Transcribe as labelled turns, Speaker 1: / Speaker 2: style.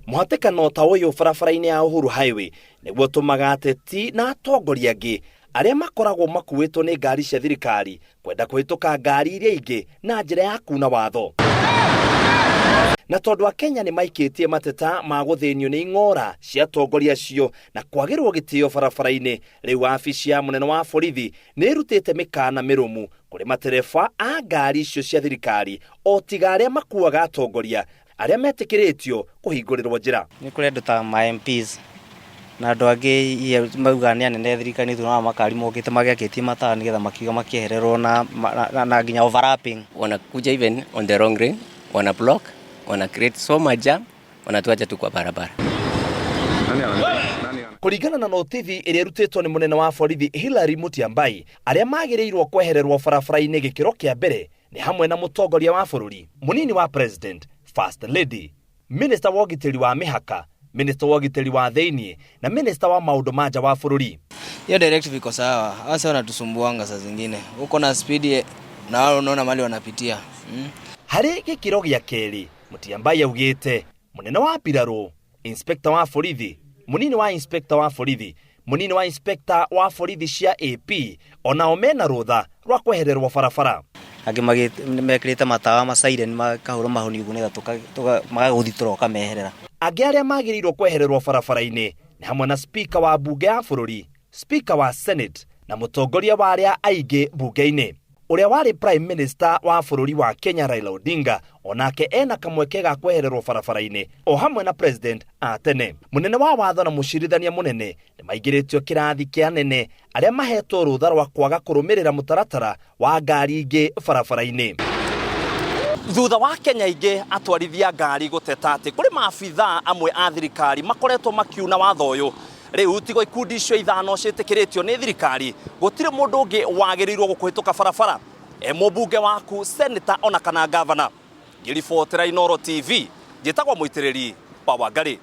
Speaker 1: Mũhatĩkano ta ũyũ barabara-inĩ ya Uhuru Highway nĩguo ũtũmaga ateti na atongoria angĩ arĩa makoragwo makuĩtwo nĩ ngari cia thirikari kwenda kũhĩtũka ngari iria ingĩ na njĩra ya kuna watho. Na tondũ Akenya nĩ maikĩtie mateta ma gũthĩnio nĩ ing'ora cia atongoria acio na kwagĩrwo gĩtĩo barabara-inĩ, rĩu wabici ya mũnene wa borithi nĩ ĩrutĩte mĩkana mĩrũmu kũrĩ matereba a ngari icio cia thirikari o tiga arĩa makuaga atongoria arĩa metĩkĩrĩtio kũhingũrĩrwo njĩra.
Speaker 2: Nĩ kũrĩ andũ ta ma MPs na andũ angĩ ia maugaga nĩ anene thirikari-inĩ tuonaga makari mokĩte magĩakĩtie matawa nĩgetha makiuga makĩehererwo na, na, na nginya overlapping.
Speaker 3: Wanakuja even on the wrong lane, wana block, wana create so much jam, wanatuacha tu kwa barabara.
Speaker 1: Kũringana na notithi ĩrĩa ĩrutĩtwo nĩ mũnene wa borithi Hillary Mutyambai, arĩa magĩrĩirwo kwehererwo barabara-inĩ gĩkĩro kĩa mbere nĩ hamwe na mũtongoria wa bũrũri, mũnini wa president, first lady, minister wa ũgitĩri wa mĩhaka, minister wa ũgitĩri wa thĩinĩ na minister wa maũndũ ma nja wa bũrũri.
Speaker 4: Hiyo directive iko sawa. Hasa wanatusumbuanga saa zingine. Uko na speed na wao unaona mali wanapitia.
Speaker 1: Harĩ gĩkĩro gĩa kerĩ, Mutyambai augĩte mũnene wa mbirarũ, inspector wa borithi, mũnini wa inspector wa borithi, mũnini wa inspector wa borithi cia AP onao mena rũtha rwa kwehererwo barabara.
Speaker 2: Angĩ mekĩrĩte matawa ma siren makahũra mahoni ũguo nĩgetha magagũthitũra ũkameherera.
Speaker 1: Angĩ arĩa magĩrĩirwo kwehererwo barabara-inĩ nĩ hamwe na speaker wa mbunge ya bũrũri, speaker wa senate na mũtongoria wa arĩa aingĩ mbunge-inĩ. Ũrĩa warĩ prime minister wa bũrũri wa Kenya Raila Odinga onake ena kamweke ga kwehererwo barabara-inĩ o hamwe na president a tene. Mũnene wa watho na mũcirithania mũnene nĩ maingĩrĩtio kĩrathi kĩa anene arĩa mahetwo rũtha rwa kwaga kũrũmĩrĩra mũtaratara wa ngari ingĩ barabara-inĩ. Thutha wa Kenya ingĩ atwarithia ngari gũteta atĩ kũrĩ maabithaa amwe a thirikari makoretwo makiuna watho ũyũ, rĩu tigo ikundi icio ithano ciĩtĩkĩrĩtio nĩ thirikari, gũtirĩ mũndũ ũngĩ wagĩrĩirwo gũkũhĩtũka barabara e mũmbunge waku, senator ona kana gavana. Ngĩribotera Inooro TV, njĩtagwo Mũitĩrĩri wa Wangarĩ.